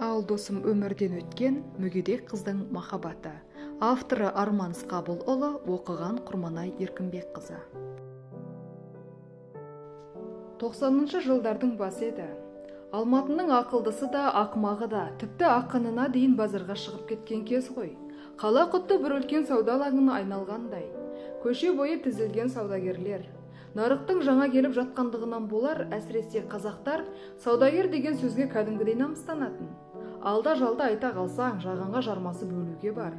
Ал досым өмірден өткен мүгедек қыздың махаббаты. Авторы Арман Сқабылұлы, оқыған Құрманай Еркінбекқызы. 90-шы жылдардың басы еді. Алматының ақылдысы да, ақымағы да, тіпті ақынына дейін базарға шығып кеткен кез ғой. Қала құтты бір үлкен сауда алаңына айналғандай. Көше бойы тізілген саудагерлер. Нарықтың жаңа келіп жатқандығынан болар, әсіресе қазақтар саудагер деген сөзге кәдімгідей намыстанатын. Алда-жалда айта қалсаң, жағанға жармасып өлуге бар.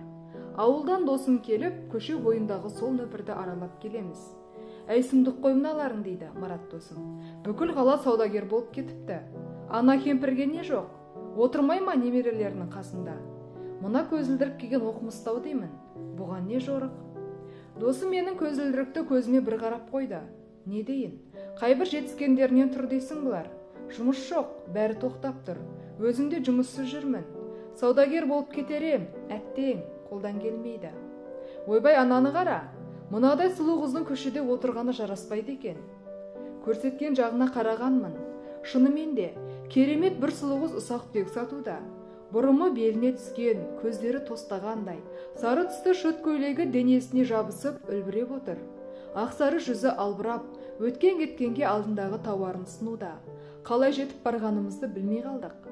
Ауылдан досым келіп, көше бойындағы сол нөпірді аралап келеміз. Әй, сұмдық қой мыналарың, дейді Марат досым. Бүкіл қала саудагер болып кетіпті. Ана кемпірге не жоқ? Отырмай ма немерелерінің қасында? Мына көзілдірік киген оқымыстау деймін. Бұған не жорық? Досым менің көзілдірікті көзіме бір қарап қойды. Не дейін? Қайбір жетіскендерінен тұр дейсің бұлар. Жұмыс жоқ, бәрі тоқтап тұр. Өзім де жұмыссыз жүрмін. Саудагер болып кетер ем, әттең, қолдан келмейді. Ойбай, ананы қара. Мынадай сұлу қыздың көшеде отырғаны жараспайды екен. Көрсеткен жағына қарағанмын. Шынымен де, керемет бір сұлу қыз ұсақ-түйек сатуда. Бұрымы беліне түскен, көздері тостағандай, сары түсті шөт көйлегі денесіне жабысып, үлбіреп отыр. Ақсары жүзі албырап, өткен-кеткенге алдындағы тауарын ұсынуда. Қалай жетіп барғанымызды білмей қалдық.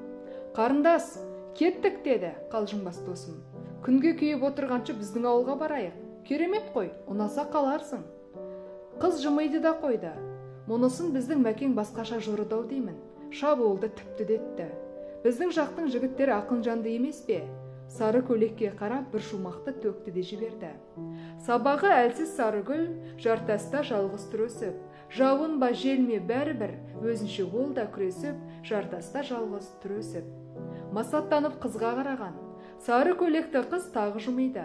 Қарындас, кеттік, деді қалжыңбас досым. Күнге күйіп отырғанша біздің ауылға барайық. Керемет қой, ұнаса қаларсың. Қыз жымиды да қойды. Мұнысын біздің Мәкең басқаша жорыды-ау деймін. Шабуылды тіпті детті. Біздің жақтың жігіттері ақынжанды емес пе? Сары көйлекке қарап бір шумақты төкті де жіберді. Сабағы әлсіз сары гүл, жартаста жалғыз тұр өсіп. Жауын ба, жел ме, бәрібір, өзінше ол да күресіп, жартаста жалғыз тұр өсіп. Масаттанып қызға қараған. Сары көйлекті қыз тағы жымиды.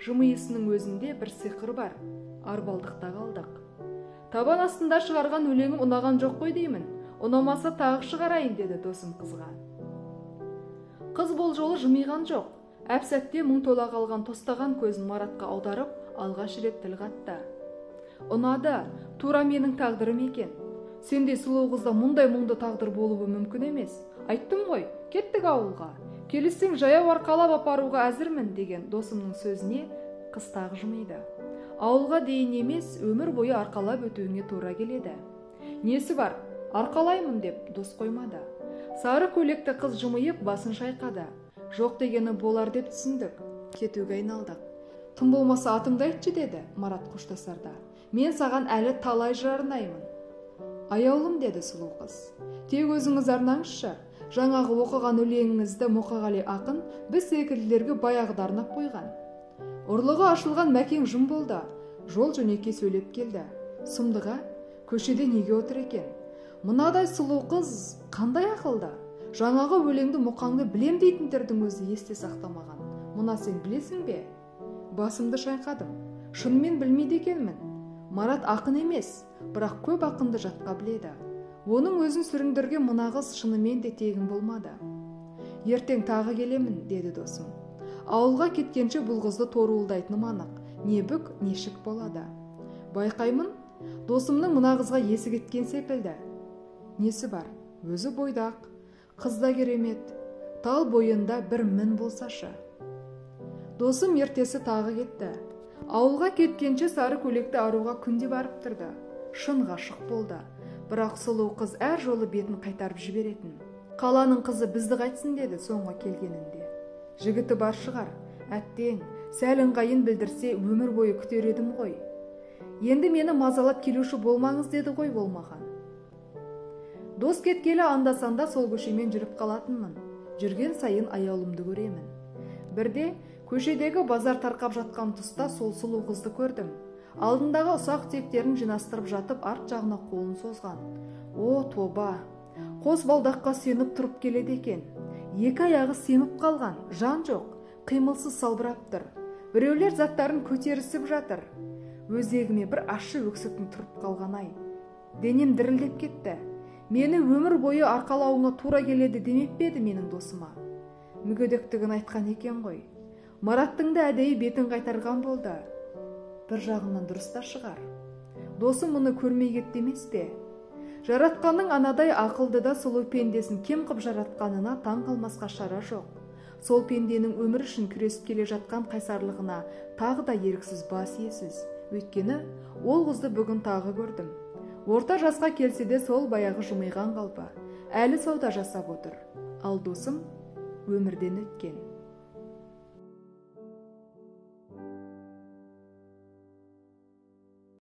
Жымиысының өзінде бір сиқыр бар. Арбалдықта қалдық. Табан астында шығарған өлеңім ұнаған жоқ қой деймін. Ұнамаса тағы шығарайын, деді досым қызға. Қыз бұл жолы жымиған жоқ. Әп-сәтте мұң тола қалған тостаған көзін Маратқа аударып, алғаш рет тіл қатты. Ұнады, тура менің тағдырым екен. Сендей сұлу қызда мұндай мұңды тағдыр болуы мүмкін емес. Айттым ғой, кеттік ауылға. Келіссең жаяу арқалап апаруға әзірмін, деген досымның сөзіне қыз тағы жымиды. Ауылға дейін емес, өмір бойы арқалап өтуіңе тура келеді. Несі бар, арқалаймын, деп дос қоймады. Сары көйлекті қыз жымиып басын шайқады. Жоқ дегені болар деп түсіндік. Кетуге айналдық. Тым болмаса атыңды айтшы, деді Марат қоштасарда. Мен саған әлі талай жыр арнаймын. Аяулым, деді сұлу қыз. Тек өзіңіз арнаңызшы. Жаңағы оқыған өлеңіңізді Мұқағали ақын біз секілділерге баяғыда арнап қойған. Ұрлығы ашылған Мәкең жым болды. Жол жөнекей сөйлеп келді. Сұмдыға, көшеде неге отыр екен? Мынадай сұлу қыз қандай ақылды? Жаңағы өлеңді Мұқаңды білем дейтіндердің өзі есте сақтамаған. Мұна сен білесің бе? Басымды шайқадым. Шынымен білмейді екенмін. Марат ақын емес, бірақ көп ақынды жатқа біледі. Оның өзін сүріндірген мына қыз шынымен де тегін болмады. Ертең тағы келемін, деді досым. Ауылға кеткенше бұл қызды торуылдайтыным анық. Не бүк, не шік болады. Байқаймын, досымның мына қызға есі кеткен секілді. Несі бар? Өзі бойдақ, қыз да керемет. Тал бойында бір мін болсашы. Досым ертесі тағы кетті. Ауылға кеткенше сары көйлекті аруға күнде барып тұрды. Шын ғашық болды. Бірақ сұлу қыз әр жолы бетін қайтарып жіберетін. Қаланың қызы бізді қайтсын, деді соңғы келгенінде. Жігіті бар шығар, әттең, сәл ыңғайын білдірсе өмір бойы күтер едім ғой. Енді мені мазалап келуші болмаңыз, деді ғой болмаған. Дос кеткелі анда-санда сол көшемен жүріп қалатынмын. Жүрген сайын аяулымды көремін. Бірде көшедегі базар тарқап жатқан тұста сол сұлу қызды көрдім. Алдындағы ұсақ түйектерін жинастырып жатып, арт жағына қолын созған. О, тоба! Қос балдаққа сүйеніп тұрып келеді екен. Екі аяғы семіп қалған, жан жоқ, қимылсыз салбырап тұр. Біреулер заттарын көтерісіп жатыр. Өзегіме бір ащы өксіктің тұрып қалған-ай. Денем дірілдеп кетті. Мені өмір бойы арқалауыңа тура келеді демеп пе еді менің досыма? Мүгедектігін айтқан екен ғой. Мараттың да әдейі бетін қайтарған болды. Бір жағынан дұрыс та шығар. Досым мұны көрмей кетті емес пе? Жаратқанның анадай ақылды да сұлу пендесін кем қып жаратқанына таң қалмасқа шара жоқ. Сол пенденің өмір үшін күресіп келе жатқан қайсарлығына тағы да еріксіз бас иесіз. Өйткені ол қызды бүгін тағы көрдім. Орта жасқа келсе де сол баяғы жымиған қалпы. Әлі сауда жасап отыр. Ал досым өмірден өткен.